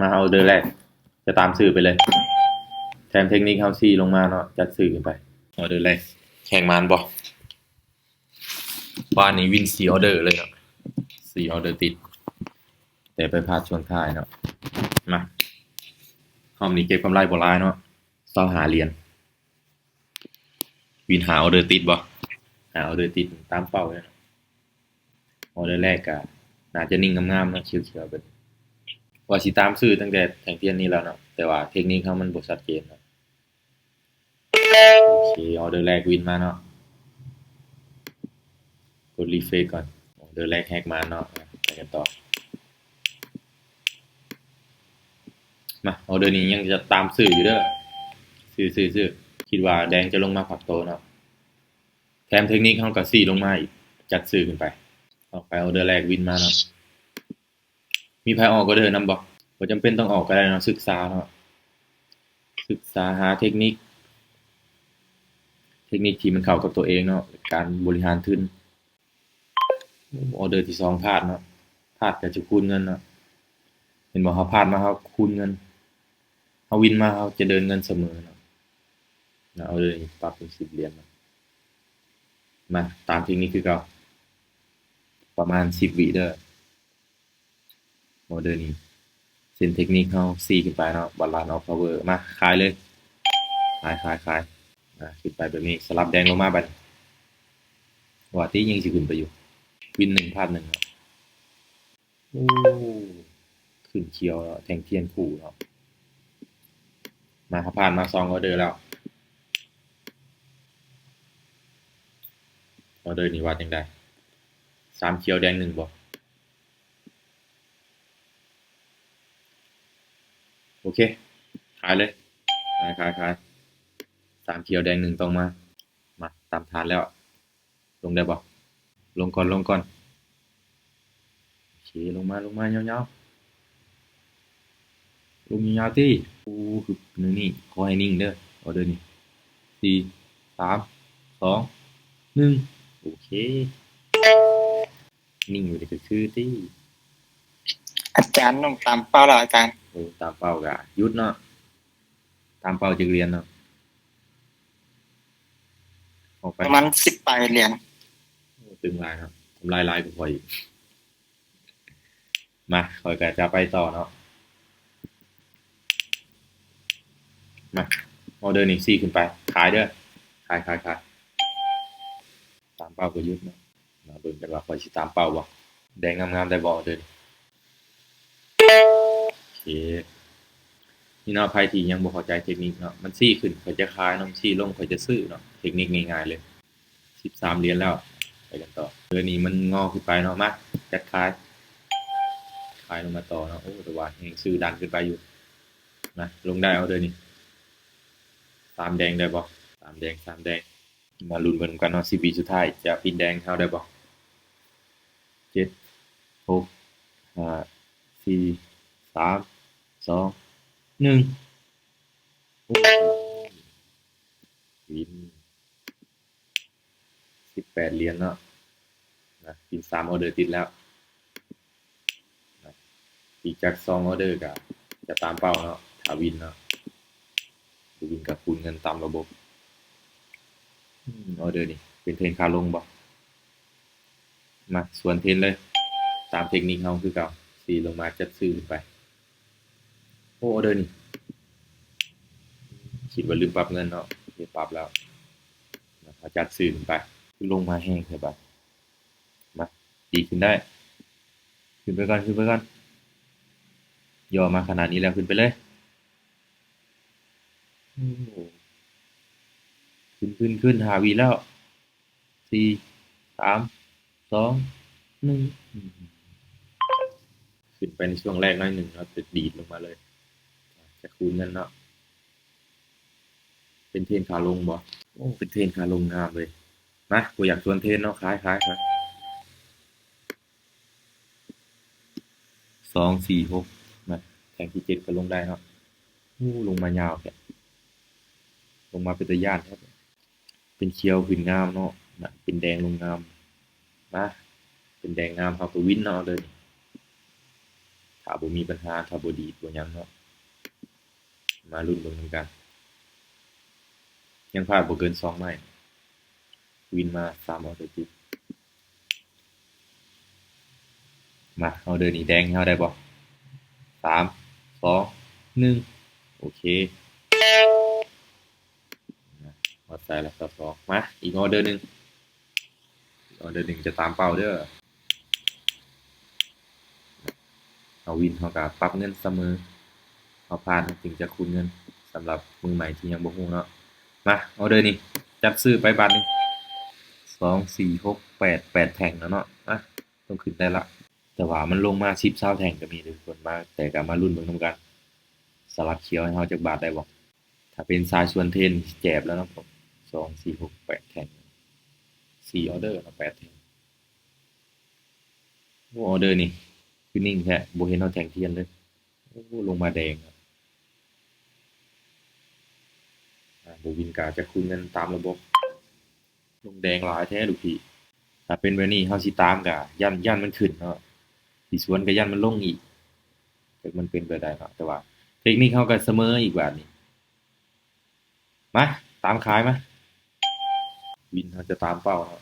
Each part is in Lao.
ມາ ອອເດີແລກ ຈະຕາມຊື່ໄປເລີຍ. ແຖມເທັກນິກເຮົາສີ່ລົງມາເນາະ ຈັດຊື່ຂຶ້ນໄປ. ອອເດີແລກ ແຮງມານບໍ່? ວານນີ້ວິນສີ່ອອເດີເລີຍເນາະ ສີ່ອອເດີຕິດ ແຕ່ໄປພາດຊ່ວງທ້າຍເນາະ. ມາ ຮອບນີ້ເກັບກຳໄລບໍ່ຫຼາຍເນາະ ຊາວຫ້າຫຼຽນ. ວິນຫ້າອອເດີຕິດບໍ່? ຫ້າອອເດີຕິດ ຕາມເປົ້າເລີຍ. ອອເດີແລກກະໜ້າຈະນິ່ງງາມໆເນາະ ຂຽວໆ ເບິ່ງ ວ່າຊິຕາມຊື້ຕັ້ງແຕ່ແທ່ງທຽນນີ້ແລ້ວເນາະ ແຕ່ວ່າເທັກນິກເຮົາມັນບໍ່ຊັດເຈນເນາະ. ໂອເຄ ອອເດີແລກວິນມາເນາະ ກົດຣີເຟຣຊກ່ອນ. ອອເດີແລກແຮງມານເນາະ ໄປກັນຕໍ່. ມາ ອອເດີນີ້ຍັງຈະຕາມຊື້ຢູ່ເດີ ຊື້ໆ ຄິດວ່າແດງຈະລົງມາພັກໂຕເນາະ. ແຖມເທັກນິກເຮົາກະສີ່ລົງມາອີກ ຈັດຊື່ຂຶ້ນໄປ. ອອກໄປ ອອເດີແລກວິນມາເນາະ. ມີໃຜອອກອອເດີນຳບໍ່? ບໍ່ຈຳເປັນຕ້ອງອອກກະໄດ້ເນາະ ສຶກສາເນາະ ສຶກສາຫາເທັກນິກ ເທັກນິກທີ່ມັນເຂົ້າກັບຕົວເອງເນາະ ການບໍລິຫານທຶນ. ໂອ້ ອອເດີທີສອງພາດເນາະ ພາດກະຈະຄູນເງິນເນາະ. ເຫັນບໍ່ ເຮົາພາດມາເຮົາຄູນເງິນ ເຮົາວິນມາເຮົາຈະເດີນເງິນສະເໝີເນາະ. ອອເດີນີ້ປັບເປັນສິບຫຼຽນເນາະ. ມາ ຕາມເທັກນິກຄືເກົ່າ ປະມານສິບວິເດີ. ອອເດີນີ້ເສັ້ນເທັກນິກເຮົາຊີ້ຂຶ້ນໄປເນາະ ບາລານອອຟພາວເວີ ມາ ຂາຍເລີຍ ຂາຍ ຂາຍ ຂາຍ. ອາ ຂຶ້ນໄປແບບນີ້ ສະຫຼັບແດງລົງມາບາດນີ້ ວ່າຕິຍັງຊິຂຶ້ນໄປຢູ່. ວິນໜຶ່ງ ພາດໜຶ່ງເນາະ. ໂອ້ ຂຶ້ນຂຽວເນາະ ແທ່ງທຽນຄູ່ເນາະ. ມາ ເຮົາຜ່ານມາສອງອອເດີແລ້ວ. ອອເດີນີ້ວ່າຈັ່ງໃດ? ສາມຂຽວແດງໜຶ່ງບໍ່? ໂອເຄ ຂາຍເລີຍ ຂາຍ ຂາຍ ຂາຍ. ສາມຂຽວແດງໜຶ່ງຕ້ອງມາ. ມາ ຕາມທາດແລ້ວ ລົງໄດ້ບໍ່? ລົງກ່ອນ ລົງກ່ອນ. ໂອເຄ ລົງມາ ລົງມາຍາວໆ ລົງຍາວໆຕິ. ໂອ້ ຄືໜຶ່ງນີ້ ຂໍໃຫ້ນິ່ງເດີ ອອເດີນີ້. ສີ່ ສາມ ສອງ ໜຶ່ງ. ໂອເຄ ນິ່ງຢູ່ນີ້ກະຄືຕິ. ອາຈານ ລົງຕາມເປົ້າແລ້ວອາຈານ. ໂອ້ ຕາມເປົ້າກະຢຸດເນາະ. ຕາມເປົ້າຈັກຫຼຽນເນາະ? ອອກໄປ ປະມານສິບປາຍຫຼຽນ. ໂອ້ ຕຶງຫຼາຍເນາະ ກຳໄລຫຼາຍກວ່າຂ້ອຍອີກ. ມາ ຂ້ອຍກະຈະໄປຕໍ່ເນາະ. ມາ ອອເດີນີ້ຊີ້ຂຶ້ນໄປ ຂາຍເດີ ຂາຍ ຂາຍ ຂາຍ. ຕາມເປົ້າກະຢຸດເນາະ. ມາເບິ່ງກັນວ່າຂ້ອຍຊິຕາມເປົ້າບໍ່? ແດງງາມໆ ໄດ້ບໍ່ເດີ? ໂອເຄ ນີ້ເນາະ ໃຜທີ່ຍັງບໍ່ເຂົ້າໃຈເທັກນິກເນາະ ມັນຊີ້ຂຶ້ນຂ້ອຍຈະຂາຍເນາະ ມັນຊີ້ລົງຂ້ອຍຈະຊື້ເນາະ ເທັກນິກງ່າຍໆເລີຍ. ສິບສາມຫຼຽນແລ້ວ ໄປກັນຕໍ່. ເດີນີ້ມັນງໍຂຶ້ນໄປເນາະ ມາ ຈັດຂາຍ ຂາຍລົງມາຕໍ່ເນາະ. ໂອ້ ແຕ່ວ່າແຮງຊື້ດັນຂຶ້ນໄປຢູ່. ມາ ລົງໄດ້ເອົາເດີນີ້ ສາມແດງໄດ້ບໍ່? ສາມແດງ ສາມແດງ. ມາລຸ້ນເບິ່ງນຳກັນເນາະ ສິບວິສຸດທ້າຍຈະປິ່ນແດງເຮົາໄດ້ບໍ່? ເຈັດ ຫົກ ຫ້າ ສີ່ ສາມ ສອງ ໜຶ່ງ. ໂອ້ ວິນ ສິບແປດຫຼຽນເນາະ ນະ ກິນສາມອອເດີຕິດແລ້ວນະ. ອີກຈັກສອງອອເດີກະຈະຕາມເປົ້າເນາະ ຖ້າວິນເນາະ ບໍ່ວິນກະຄູນເງິນຕາມລະບົບ. ອືມ ອອເດີນີ້ເປັນເທຣນຂາລົງບໍ່? ມາ ສວນເທຣນເລີຍ ຕາມເທັກນິກເຮົາຄືເກົ່າ ຊີ້ລົງມາຈັດຊື້ຂຶ້ນໄປ. ໂອ້ ອອເດີນີ້ ຄິດວ່າລືມປັບເງິນເນາະ ເຮັດປັບແລ້ວ ມາ ເຮົາຈັດຊື້ຂຶ້ນໄປ. ຄືລົງມາແຮງແທ້ບາດ. ມາ ດີດຂຶ້ນໄດ້ ຂຶ້ນໄປກ່ອນ ຂຶ້ນໄປກ່ອນ. ຫຍໍ້ມາຂະໜາດນີ້ແລ້ວ ຂຶ້ນໄປເລີຍ. ໂອ້ ຂຶ້ນ ຂຶ້ນ ຂຶ້ນ ຫ້າວິແລ້ວ. ສີ່ ສາມ ສອງ ໜຶ່ງ. ອືມ ຂຶ້ນໄປໃນຊ່ວງແລກໜ້ອຍໜຶ່ງເນາະ ແຕ່ດີດລົງມາເລີຍ. ຈະຄູນເງິນເນາະ. ເປັນເທຣນຂາລົງບໍ່? ໂອ້ ເປັນເທຣນຂາລົງງາມເລີຍ. ມາ ບໍ່ຢາກຊວນເທຣນເນາະ ຂາຍ ຂາຍ ຂາຍ. ສອງ ສີ່ ຫົກ ມາ ແທ່ງທີເຈັດກະລົງໄດ້ເນາະ. ໂອ້ ລົງມາຍາວແທ້ ລົງມາເປັນຕາຢ້ານແທ້. ເປັນຂຽວຂຶ້ນງາມເນາະ ນະ ເປັນແດງລົງງາມ. ມາ ເປັນແດງງາມ ເຮົາກະວິນເນາະເດີນີ້. ເ ຖ້າບໍ່ມີບັນຫາ ຖ້າບໍ່ດີດບໍ່ຫຍັງເນາະ ມາລຸ້ນເບິ່ງນຳກັນ. ຍັງພາດບໍ່ເກີນສອງໄມ້ ວິນມາສາມອໍເດີຕິດ. ມາ ອໍເດີນີ້ແດງໃຫ້ເຮົາໄດ້ບໍ່? ສາມ ສອງ ໜຶ່ງ ໂອເຄ ຮອດໃສລະ ຊາວສອງ. ມາ ອີກອໍເດີໜຶ່ງ ອໍເດີໜຶ່ງຈະຕາມເປົ້າເດີ. ເຮົາວິນ ເຮົາກະປັບເງິນສະເໝີ ເຮົາພາດ ເຮົາຈຶ່ງຈະຄູນເງິນ. ສຳລັບມືໃໝ່ທີ່ຍັງບໍ່ຮູ້ເນາະ ມາ ອໍເດີນີ້ ຈັດຊື້ໄປບາດນີ້ ສອງ ສີ່ ຫົກ ແປດ ແປດແທ່ງແລ້ວເນາະ ອ່ະ ຕ້ອງຂຶ້ນໄດ້ລະ. ແຕ່ວ່າມັນລົງມາສິບ ຊາວແທ່ງກໍມີເດີທຸກຄົນ ມາ ແຕ່ກໍມາລຸ້ນເບິ່ງນຳກັນ ສະຫຼັບຂຽວໃຫ້ເຮົາຈັກບາດໄດ້ບໍ່? ຖ້າເປັນສາຍສວນເທຣນແຈບແລ້ວເນາະ ສອງ ສີ່ ຫົກ ແປດແທ່ງ ສີ່ອໍເດີເນາະ ແປດແທ່ງ. ໂອ້ ອໍເດີນີ້ຄືນິ່ງແທ້ ບໍ່ເຫັນເຮົາແທ່ງທຽນເລີຍ. ໂອ້ ລົງມາແດງ ອ່າ ບໍ່ວິນກະຈະຄືນເງິນຕາມລະບົບ. ລົງແດງຫຼາຍແທ້ລູກພີ່. ຖ້າເປັນແບບນີ້ເຮົາຊິຕາມກະຢ້ານ ຢ້ານມັນຂຶ້ນເນາະ ຊິສວນກະຢ້ານມັນລົງອີກ. ຈັກມັນເປັນແບບໃດເນາະ ແຕ່ວ່າເທັກນິກເຮົາກະສະເໝີອີກບາດນີ້. ມາ ຕາມຂາຍມາ ວິນເຮົາຈະຕາມເປົ້າເນາະ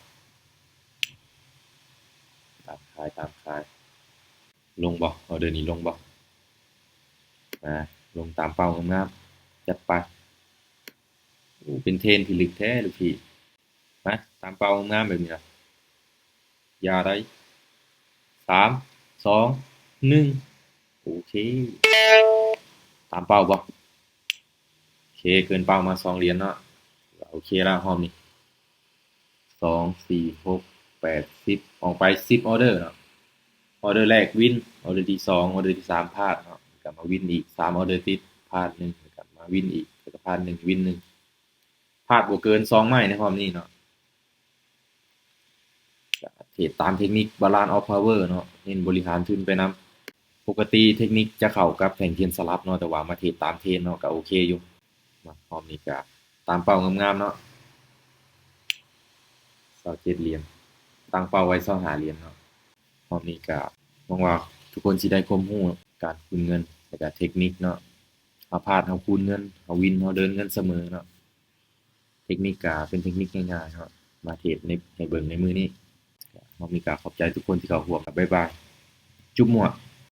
ຕາມຂາຍ ຕາມຂາຍ. ລົງບໍ່? ອໍເດີນີ້ລົງບໍ່? ມາ ລົງຕາມເປົ້າງາມໆ ຈັດໄປ. ໂອ້ ເປັນເທຣນທີ່ລຶກແທ້ລູກພີ່. ມາ ຕາມເປົ້າງາມໆແບບນີ້ລະ ຢ່າໄດ້. ສາມ ສອງ ໜຶ່ງ ໂອເຄ ຕາມເປົ້າບໍ່? ໂອເຄ ເກີນເປົ້າມາສອງຫຼຽນເນາະ ໂອເຄລະຮອບນີ້. ສອງ ສີ່ ຫົກ ແປດ ສິບ ອອກໄປສິບອໍເດີເນາະ. ອໍເດີແລກວິນ ອໍເດີທີສອງ ອໍເດີທີສາມພາດເນາະ ກະມາວິນອີກສາມອໍເດີຕິດ ພາດໜຶ່ງ ກະມາວິນອີກ ແລ້ວກະພາດໜຶ່ງ ວິນໜຶ່ງ. ພາດບໍ່ເກີນສອງໄມ້ໃນຮອບນີ້ເນາະ. ກະເທຣດຕາມເທັກນິກ Balance of Power ເນາະ ເນັ້ນບໍລິຫານທຶນໄປນຳ. ປົກກະຕິເທັກນິກຈະເຂົ້າກັບແທ່ງທຽນສະຫຼັບເນາະ ແຕ່ວ່າມາເທຣດຕາມເທຣນເນາະ ກະໂອເຄຢູ່. ມາ ຮອບນີ້ກະຕາມເປົ້າງາມໆເນາະ ຊາວເຈັດຫຼຽນ ຕັ້ງເປົ້າໄວ້ຊາວຫ້າຫຼຽນເນາະ. ຮອບນີ້ກະຫວັງວ່າທຸກຄົນຊິໄດ້ຄວາມຮູ້ການຄູນເງິນ ແລ້ວກະເທັກນິກເນາະ. ເຮົາພາດເຮົາຄູນເງິນ ເຮົາວິນເຮົາເດີນເງິນສະເໝີເນາະ. ເທັກນິກກະເປັນເທັກນິກງ່າຍໆເນາະ ມາເທຣດໃຫ້ເບິ່ງໃນມື້ນີ້. ຮອບນີ້ກະຂອບໃຈທຸກຄົນທີ່ເຂົ້າຮ່ວມ ບາຍບາຍ ຈຸບມົ້ວ.